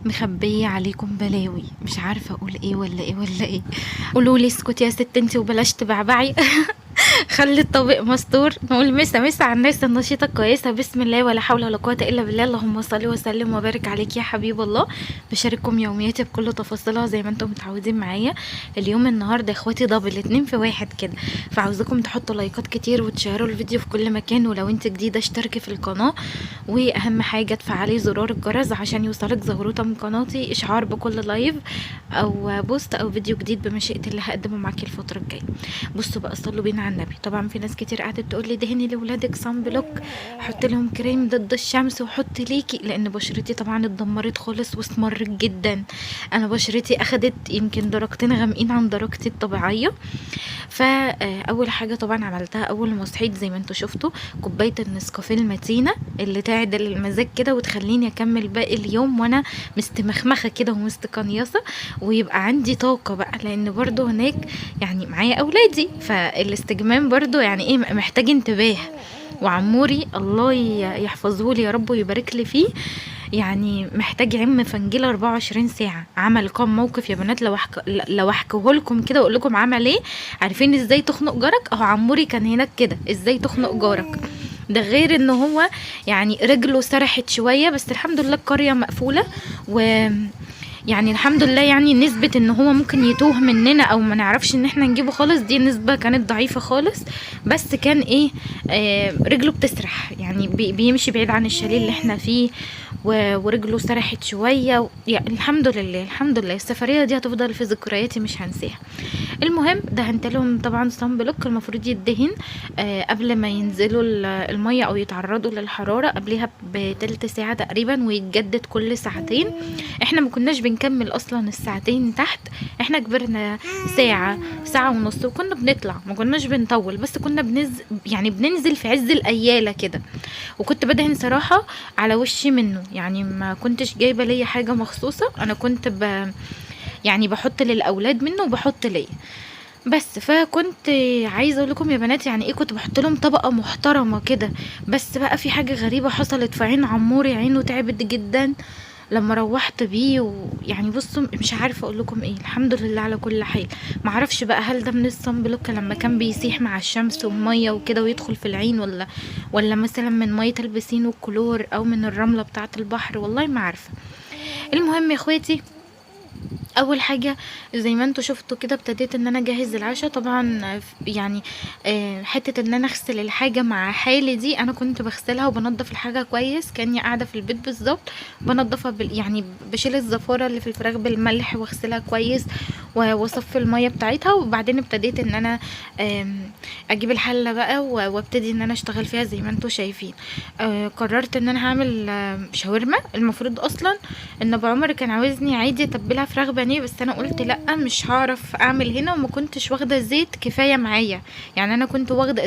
مخبية عليكم بلاوي، مش عارفة اقول ايه ولا ايه ولا ايه. قولوا لي اسكتي يا ست انتي وبلاش تبعبعي. خلي الطبق مستور. نقول مسا مسا على الناس النشيطة الكويسة. بسم الله ولا حول ولا قوة إلا بالله. اللهم صل وسلم وبارك عليك يا حبيب الله. بشارككم يومياتي بكل تفاصيلها زي ما انتم متعودين معايا. اليوم النهارده يا اخواتي double 2 في 1 كده، فعاوزاكم تحطوا لايكات كتير وتشيروا الفيديو في كل مكان، ولو انت جديدة اشتركي في القناة، واهم حاجة تفعلي زرار الجرس عشان يوصلك زغروطة من قناتي اشعار بكل live او post او فيديو جديد بمشيئة الله هقدمه معاكي الفترة الجاية. بصوا بقى، صلوا بينا على النبي. طبعا في ناس كتير قعدت تقول لي دهني لولادك sunblock، حط لهم كريم ضد الشمس، وحط ليكي، لان بشرتي طبعا اتدمرت خالص واسمرت جدا. انا بشرتي اخدت يمكن درجتين غامقين عن درجتي الطبيعية. فاول حاجة طبعا عملتها اول ما صحيت زي ما انتوا شفتوا كوباية النسكافيه المتينة اللي تعدل المزاج كده وتخليني اكمل باقي اليوم وانا مستمخمخه كده ومستقنيصه، ويبقى عندي طاقة بقى، لان برضو هناك يعني معايا اولادي، فالاستجمام برضو يعني ايه محتاج انتباه. وعموري الله يحفظه لي يا رب ويبارك لي فيه، يعني محتاج عم فنجيله 24 ساعة. عمل كام موقف يا بنات، لو احكيه لكم كده واقول لكم عمل ايه. عارفين ازاي تخنق جارك؟ اهو عموري كان هناك كده، ازاي تخنق جارك. ده غير ان هو يعني رجله سرحت شوية، بس الحمد لله القرية مقفولة، و يعني الحمد لله يعني نسبة ان هو ممكن يتوه مننا او ما نعرفش ان احنا نجيبه خالص دي نسبة كانت ضعيفة خالص. بس كان ايه، رجله بتسرح، يعني بيمشي بعيد عن الشاليه اللي احنا فيه، ورجله سرحت شوية يعني الحمد لله الحمد لله السفرية دي هتفضل في ذكرياتي مش هنساها. المهم دهنت لهم طبعا sunblock، المفروض يدهن قبل ما ينزلوا المية او يتعرضوا للحرارة قبلها بتلت ساعة تقريبا، ويتجدد كل ساعتين. احنا ما كناش بنكمل اصلا الساعتين تحت، احنا كبرنا ساعة ساعة ونص وكنا بنطلع، ما كناش بنطول، بس كنا يعني بننزل في عز الايالة كده. وكنت بدهن صراحة على وشي منه، يعني ما كنتش جايبة ليا حاجة مخصوصة، انا كنت يعني بحط للاولاد منه وبحط ليا بس. فكنت عايزه اقول لكم يا بنات يعني ايه، كنت بحط لهم طبقه محترمه كده. بس بقى في حاجة غريبة حصلت في عين عموري، عينه تعبت جدا لما روحت بيه، ويعني بصوا مش عارفه اقول لكم ايه، الحمد لله على كل حال. معرفش بقى هل ده من ال sunblock لما كان بيسيح مع الشمس والمية وكده ويدخل في العين، ولا مثلا من مية البسين والكلور، او من الرملة بتاعه البحر، والله ما عارفه. المهم يا اخواتي، اول حاجة زي ما انتوا شفتوا كده ابتديت ان انا اجهز العشاء. طبعا يعني حتة ان انا اغسل الحاجة مع حالي دي، انا كنت بغسلها وبنضف الحاجة كويس كاني قاعدة في البيت بالظبط، بنضفها يعني بشيل الزفاره اللي في الفراخ بالملح واغسلها كويس واصفي المية بتاعتها. وبعدين ابتديت ان انا اجيب الحلة بقى وابتدي ان انا اشتغل فيها زي ما انتوا شايفين. قررت ان انا هعمل شاورما. المفروض اصلا ان ابو عمر كان عاوزني عادي اتبلها فراخ بانيه، بس انا قلت لا مش هعرف اعمل هنا، وما كنتش واخده زيت كفاية معايا، يعني انا كنت واخده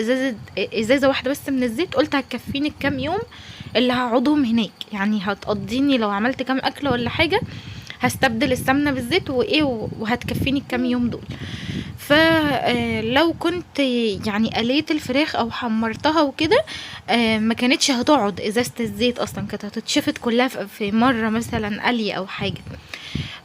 ازازة واحدة بس من الزيت، قلت هتكفيني الكام يوم اللي هقعدهم هناك، يعني هتقضيني لو عملت كام اكله ولا حاجة، هستبدل السمنة بالزيت وايه وهتكفيني الكام يوم دول. فلو كنت يعني قليت الفراخ او حمرتها وكده، ما كانتش هتقعد ازازة الزيت اصلا، كانت هتتشفط كلها في مرة مثلا قلي او حاجة.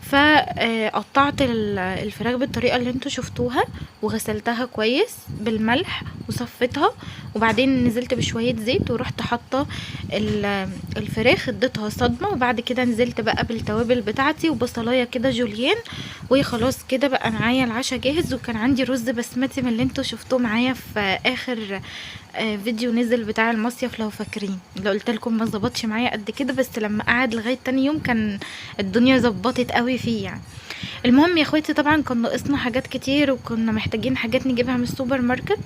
فقطعت الفراخ بالطريقة اللي انتوا شفتوها، وغسلتها كويس بالملح وصفيتها، وبعدين نزلت بشوية زيت ورحت حاطه الفراخ، اديتها صدمة، وبعد كده نزلت بقى بالتوابل بتاعتي وبصلايه كده جوليان، وخلاص كده بقى معايا العشاء جاهز. وكان عندي رز بسمتي من اللي انتوا شفتوه معايا في اخر فيديو نزل بتاع المصيف لو فاكرين، اللي قلت لكم ما ظبطش معايا قد كده، بس لما قعد لغاية تاني يوم كان الدنيا ظبطت قوي فيه يعني. المهم يا اخواتي طبعا كان ناقصنا حاجات كتير، وكنا محتاجين حاجات نجيبها من السوبر ماركت،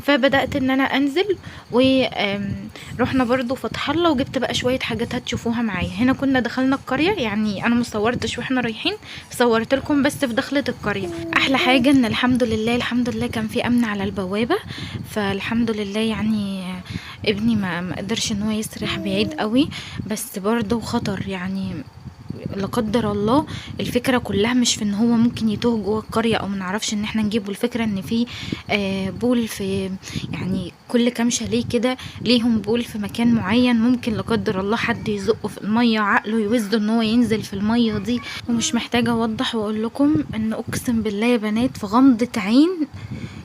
فبدات ان انا انزل ورحنا برضو فتح الله، وجبت بقى شوية حاجات هتشوفوها معايا. هنا كنا دخلنا القرية، يعني انا ما صورتش واحنا رايحين، صورت لكم بس في دخله القرية. احلى حاجة ان الحمد لله الحمد لله كان في امن على البوابة، فالحمد لله يعني ابني ما قدرش ان هو يسرح بعيد قوي، بس برضو خطر يعني لا قدر الله. الفكرة كلها مش في ان هو ممكن يتوه جوه القرية او ما نعرفش ان احنا نجيبه، الفكرة ان في بول في يعني كل كام شاليه كده ليهم pool في مكان معين، ممكن لا قدر الله حد يزقه في المية، عقله يوزه ان هو ينزل في المية دي. ومش محتاجه اوضح واقول لكم ان اقسم بالله يا بنات في غمضه عين،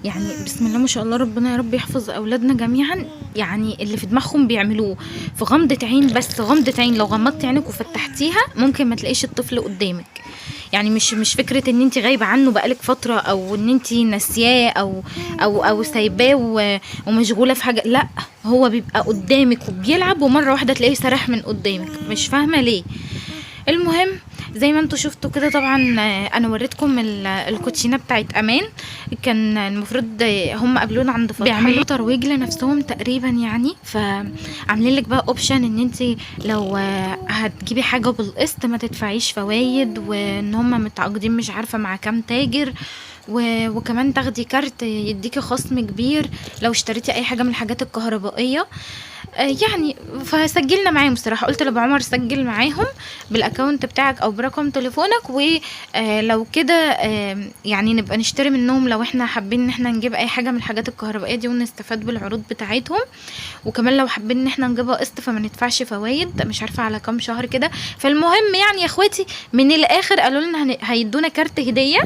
يعني بسم الله ما شاء الله، ربنا يا رب يحفظ اولادنا جميعا، يعني اللي في دماغهم بيعملوه في غمضه عين، بس غمضه عين لو غمضتي عينك وفتحتيها ممكن ما تلاقيش الطفل قدامك. يعني مش فكرة ان انت غايبة عنه بقالك فترة، او ان انت ناسياه او سايباه ومشغوله في حاجة، لا هو بيبقى قدامك وبيلعب، ومرة واحدة تلاقيه سرح من قدامك، مش فاهمه ليه. المهم زي ما انتوا شفتوا كده، طبعا انا وريتكم الكوتشينه بتاعت امان، كان المفروض هم قابلونا عند فتحي، بيعملوا ترويج لنفسهم تقريبا يعني، فعاملين لك بقى option ان انت لو هتجيبي حاجة بالقسط ما تدفعيش فوايد، وان هم متعاقدين مش عارفه مع كام تاجر، وكمان تاخدي كارت يديكي خصم كبير لو اشتريتي اي حاجة من الحاجات الكهربائية. يعني فسجلنا معاهم الصراحة، قلت لابو عمر سجل معاهم بال account بتاعك او برقم تليفونك، ولو كده يعني نبقى نشتري منهم لو احنا حابين ان احنا نجيب اي حاجة من الحاجات الكهربائية دي ونستفاد بالعروض بتاعتهم، وكمان لو حابين ان احنا نجيبها قسط فما ندفعش فوايد، مش عارفه على كام شهر كده. فالمهم يعني يا اخواتي من الاخر قالوا لنا هيدونا كارت هديه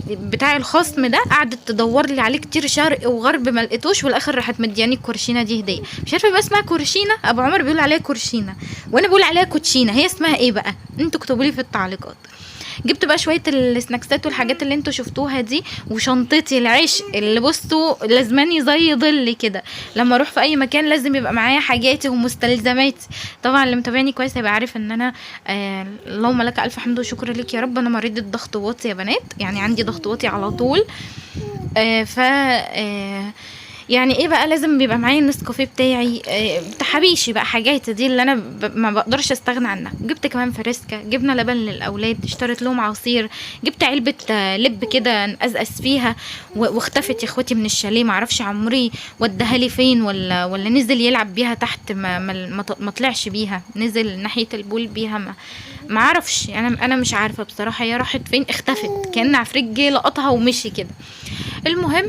بتاع الخصم ده، قعدت تدور لي عليه كتير شرق وغرب ما لقيتوش، والاخر راحت مدياني الكورشينه دي هديه. مش عارفه بقى اسمها كورشينه، ابو عمر بيقول عليها كورشينه وانا بقول عليها كوتشينه، هي اسمها ايه بقى؟ انتوا اكتبوا لي في التعليقات. جبت بقى شوية السناكسات والحاجات اللي انتوا شفتوها دي، وشنطتي العيش اللي بصوا لازماني زي ظل كده، لما اروح في اي مكان لازم يبقى معايا حاجاتي ومستلزماتي. طبعا اللي متابعني كويس هيبقى عارف ان انا اللهم لك الف حمد وشكر لك يا رب، انا مريضه ضغط واطي يا بنات، يعني عندي ضغط واطي على طول. ف يعني ايه بقى، لازم بيبقى معايا النسكافيه بتاعي، تحابيشي بقى، حاجاتي دي اللي انا ما بقدرش استغنى عنها. جبت كمان فريسكا، جبنا لبن للاولاد، اشتريت لهم عصير، جبت علبة لب كده نقزقز فيها، واختفت يا اخواتي من الشاليه، معرفش عمري وداها لي فين، ولا نزل يلعب بيها تحت، ما طلعش بيها، نزل ناحية البول بيها، ما اعرفش، انا مش عارفه بصراحة هي راحت فين، اختفت كأن عفريت جه لقطها ومشي كده. المهم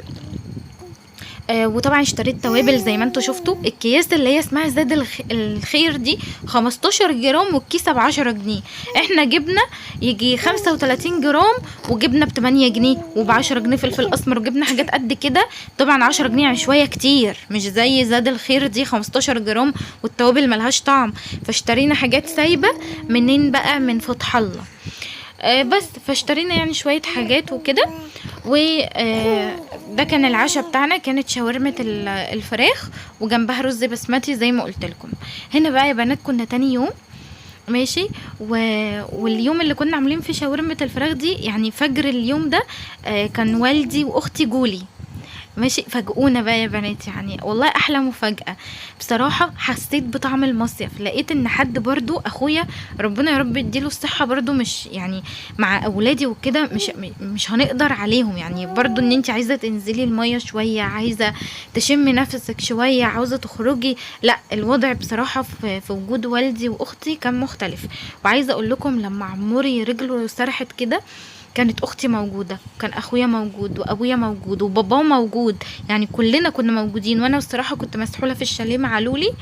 وطبعا اشتريت توابل زي ما انتوا شفتوا، الكياس اللي هي اسمها زاد الخير دي 15 جرام والكيسه ب10 جنيه، احنا جبنا يجي 35 جرام وجبنا ب8 جنيه وب10 جنيه فلفل اسمر، وجبنا حاجات قد كده. طبعا 10 جنيه يعني شوية كتير، مش زي زاد الخير دي 15 جرام والتوابل ملهاش طعم. فاشترينا حاجات سايبه منين بقى؟ من فتح الله. بس فاشترينا يعني شوية حاجات وكده. وده كان العشاء بتاعنا، كانت شاورمة الفراخ وجنبها رز بسمتي زي ما قلت لكم. هنا بقى يا بنات كنا تاني يوم ماشي، واليوم اللي كنا عاملين فيه شاورمة الفراخ دي يعني فجر اليوم ده، كان والدي واختي جولي ماشي، فاجئونا بقى يا بنات، يعني والله احلى مفاجأة بصراحة. حسيت بطعم المصيف، لقيت ان حد برضو اخويا ربنا يا رب يديله الصحة برضو، مش يعني مع اولادي وكده مش هنقدر عليهم، يعني برضو ان انت عايزة تنزلي المية شوية، عايزة تشمي نفسك شوية، عاوزة تخرجي، لا الوضع بصراحة في وجود والدي واختي كان مختلف. وعايزة اقول لكم لما عموري رجله سرحت كده كانت اختي موجودة، كان اخويا موجود، وابويا موجود، وباباه موجود، يعني كلنا كنا موجودين. وانا الصراحة كنت مسحوله في الشاليه مع لولي،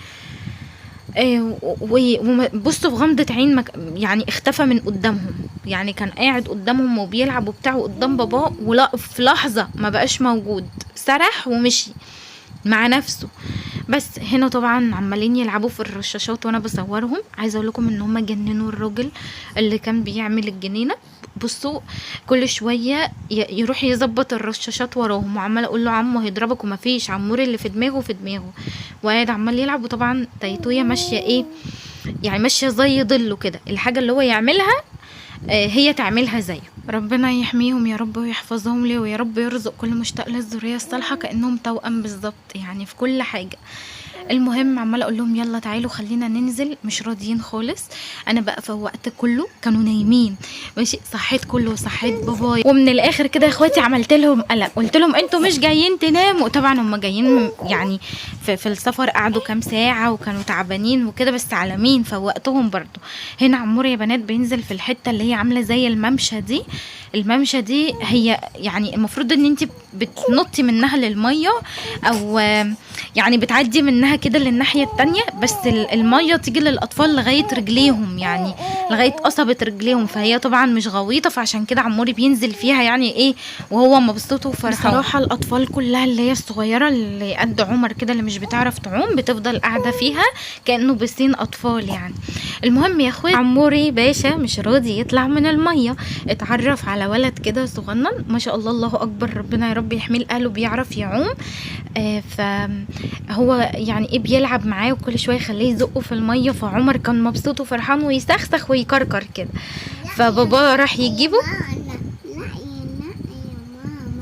وبصوا في غمضه عين يعني اختفى من قدامهم، يعني كان قاعد قدامهم وبيلعب وبتاع قدام باباه، ولا في لحظة ما بقاش موجود، سرح ومشي مع نفسه. بس هنا طبعا عمالين يلعبوا في الرشاشات وانا بصورهم. عايزه اقول لكم ان هم جننوا الراجل اللي كان بيعمل الجنينة، بصوا كل شوية يروح يظبط الرشاشات وراهم، وعمال اقول له عمو هيضربك، ومفيش، عموري اللي في دماغه في دماغه، وقاعد عمال يلعب. وطبعا تيتويه ماشية ايه يعني، ماشية زي ظله كده، الحاجة اللي هو يعملها هي تعملها زيه. ربنا يحميهم يا رب ويحفظهم لي، ويا رب يرزق كل مشتاق للذريه الصالحة كانهم توأم بالظبط يعني في كل حاجة. المهم عماله اقول لهم يلا تعالوا خلينا ننزل، مش راضيين خالص. انا بقى فوقت كله، كانوا نايمين ماشي، صحيت كله وصحيت بابايا، ومن الاخر كده يا اخواتي عملت لهم قلق، قلت لهم انتوا مش جايين تناموا. طبعا هم جايين يعني في السفر قعدوا كام ساعة وكانوا تعبانين وكده، بس على مين فوقتهم برضو. هنا عمور يا بنات بينزل في الحتة اللي هي عامله زي الممشى دي، الممشى دي هي يعني المفروض ان انت بتنطي منها للمية، او يعني بتعدي منها كده للناحيه التانية، بس المية تيجي للاطفال لغاية رجليهم، يعني لغاية قصبه رجليهم، فهي طبعا مش غويطه، فعشان كده عموري بينزل فيها يعني ايه وهو مبسوط وفرحان. بصراحة الاطفال كلها اللي هي الصغيرة اللي قد عمر كده اللي مش بتعرف تعوم بتفضل قاعدة فيها كانه بسين اطفال يعني. المهم يا اخويا عموري باشا مش راضي يطلع من المية، اتعرف على ولد كده صغنن ما شاء الله الله اكبر، ربنا يا رب يحميه لاهله، بيعرف يعوم. فهو يعني ايه بيلعب معاه وكل شوية يخليه يزقه في المية، فعمر كان مبسوط وفرحان ويسخسخ ويكركر كده، فبابا راح يجيبه.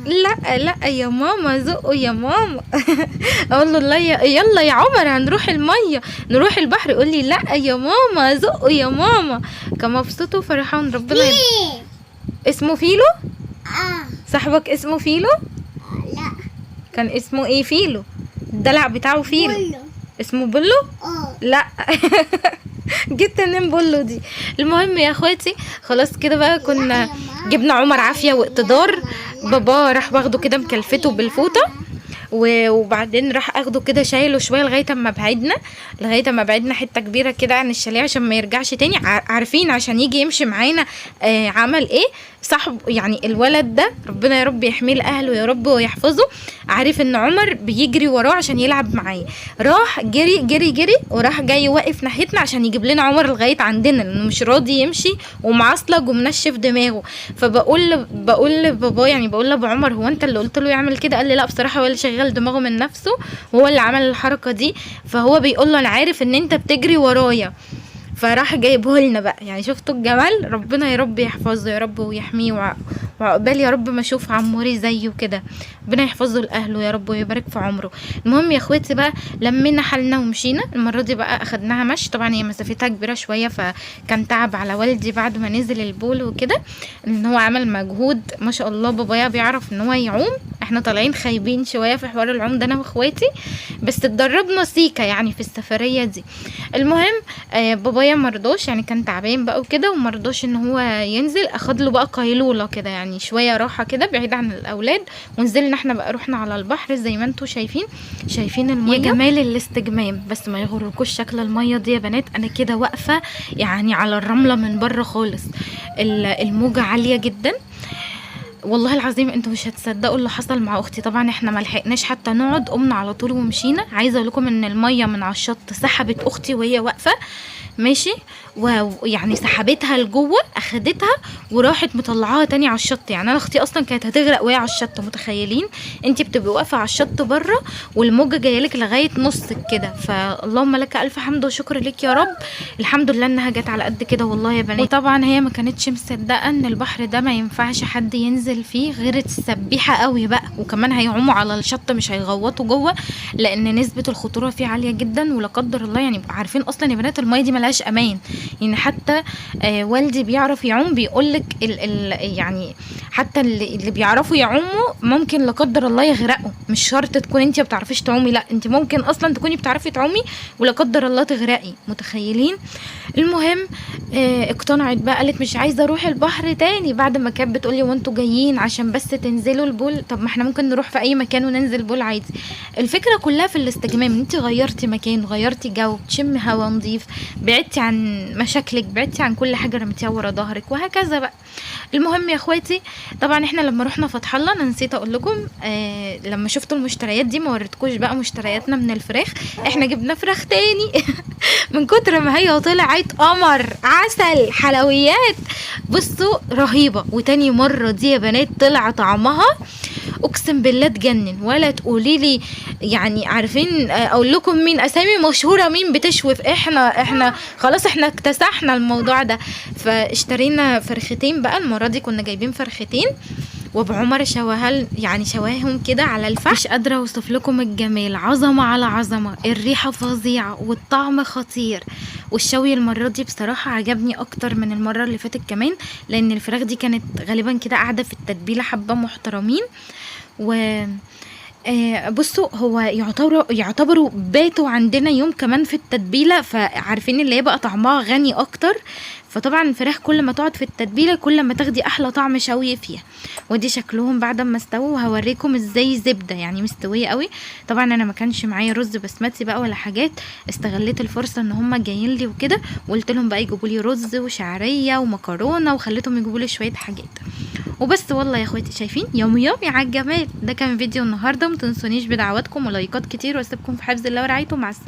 لا لا يا ماما زقه يا ماما اقول له لا يلا يا عمر هنروح المية نروح البحر، يقول لي لا يا ماما زقه يا ماما. كان مبسوط وفرحان. ربنا اسمه فيلو؟ صاحبك اسمه فيلو؟ لا. كان اسمه ايه فيلو؟ الدلع بتاعه فيلو. بولو. اسمه بولو؟ لا جيت منين بولو دي؟ المهم يا اخواتي خلاص كده بقى كنا جبنا عمر عافية واقتدار، بابا راح واخده كده مكلفته بالفوطه، وبعدين راح اخده كده شايله شوية لغاية اما بعدنا، لغاية اما بعدنا حتة كبيرة كده عن الشاليه عشان ما يرجعش تاني. عارفين عشان يجي يمشي معانا. عمل ايه صاحب يعني الولد ده، ربنا يا رب يحميه لاهله يا رب ويحفظه، عارف ان عمر بيجري وراه عشان يلعب معاه، راح جري جري جري وراح جاي واقف ناحيتنا عشان يجيب لنا عمر لغاية عندنا، لانه مش راضي يمشي ومعصلج ومنشف دماغه. فبقول لبابا يعني بقول لابو عمر هو انت اللي قلت له يعمل كده؟ قال لي لا بصراحة هو اللي شغال دماغه من نفسه وهو اللي عمل الحركة دي. فهو بيقول له انا عارف ان انت بتجري ورايا، فراح جايبه لنا بقى. يعني شفتوا الجمال؟ ربنا يا رب يحفظه يا رب ويحميه، وعقبال يا رب ما اشوف عموري زيه كده، ربنا يحفظه لاهله يا رب ويبارك في عمره. المهم يا اخواتي بقى لمينا حالنا ومشينا. المرة دي بقى اخدناها مشي، طبعا هي مسافتها كبيرة شوية فكان تعب على والدي بعد ما نزل البول وكده، ان هو عمل مجهود ما شاء الله. بابايا بيعرف ان هو يعوم، احنا طالعين خايبين شوية في حوار العوم ده انا واخواتي، بس اتدربنا سيكه يعني في السفرية دي. المهم بابايا مرضاش يعني كان تعبان بقى وكده ومرضاش ان هو ينزل، اخد له بقى قيلولة كده يعني شوية راحة كده بعيد عن الاولاد، ونزلنا احنا بقى رحنا على البحر زي ما انتم شايفين المية. يا جمال الاستجمام، بس ما يغركوش شكل المية دي يا بنات. انا كده واقفة يعني على الرملة من بره خالص، الموجه عالية جدا والله العظيم انتوا مش هتصدقوا اللي حصل مع اختي. طبعا احنا ما لحقناش حتى نقعد، قمنا على طول ومشينا. عايزه اقول لكم ان المية من على الشط سحبت اختي وهي واقفة ماشي، ويعني سحبتها لجوه، اخدتها وراحت مطلعاها تاني على الشط. يعني انا اختي اصلا كانت هتغرق وهي على الشط، متخيلين؟ انت بتبقي واقفة على الشط بره والموجه جاية لك لغاية نصك كده. فاللهم لك الف حمد وشكر لك يا رب، الحمد لله انها جت على قد كده والله يا بنات. وطبعا هي ما كانتش مصدقه ان البحر ده ما ينفعش حد ينزل فيه غير السبيحه قوي بقى، وكمان هيعوموا على الشط مش هيغوطوا جوه، لان نسبه الخطورة فيه عالية جدا ولا قدر الله. يعني عارفين اصلا يا بنات المية دي ملهاش امان، يعني حتى والدي بيعرف يعوم بيقولك يعني حتى اللي بيعرفوا يعوموا ممكن لا قدر الله يغرقوا. مش شرط تكون انت ما بتعرفيش تعومي، لا انت ممكن اصلا تكوني بتعرفي تعومي ولا قدر الله تغرقي، متخيلين؟ المهم اقتنعت بقى، قالت مش عايزه اروح البحر تاني، بعد ما كانت بتقولي وانتوا جايين عشان بس تنزلوا البول. طب ما احنا ممكن نروح في اي مكان وننزل بول عادي. الفكرة كلها في الاستجمام، انت غيرتي مكان، غيرتي جو، تشمي هوا نظيف، بعدتي عن مشاكلك، بعدتي عن كل حاجة رميتيها ورا ظهرك وهكذا بقى. المهم يا اخواتي طبعا احنا لما رحنا فتح الله، انا نسيت اقول لكم لما شفتوا المشتريات دي ما وريتكوش بقى مشترياتنا من الفراخ. احنا جبنا فراخ تاني من كتر ما هي طلعت قمر عسل حلويات، بصوا رهيبة. وتاني مرة دي يا بنات طلع طعمها اقسم بالله تجنن. ولا تقولي لي يعني عارفين اقول لكم مين اسامي مشهورة مين بتشوف، احنا خلاص احنا اكتسحنا الموضوع ده. فاشترينا فرختين بقى المرة دي، كنا جايبين فرختين وابو عمر شواها يعني شواهم كده على الفحم. مش قادرة اوصف لكم الجمال، عظمه على عظمه، الريحة فظيعة والطعم خطير. والشوي المرة دي بصراحة عجبني اكتر من المرة اللي فاتت كمان، لان الفراخ دي كانت غالبا كده قاعدة في التتبيله حبه محترمين. و بصوا هو يعتبروا باتوا عندنا يوم كمان في التتبيله، فعارفين اللي هي بقى طعمها غني اكتر. فطبعا الفراخ كل ما تقعد في التتبيله كل ما تاخدي احلى طعم شوي فيها. ودي شكلهم بعد ما استووا، وهوريكم ازاي زبدة يعني مستوية قوي. طبعا انا ما كانش معايا رز بسمتي بقى ولا حاجات، استغليت الفرصة ان هم جايين لي وكده، وقلت لهم بقى يجيبوا لي رز وشعريه ومكرونه، وخليتهم يجيبوا لي شوية حاجات وبس. والله يا اخواتي شايفين يوم يومي على الجمال. ده كان فيديو النهارده، متنسونيش بدعواتكم ولايكات كتير، واسيبكم في حفظ الله ورعايته. مع السلامة.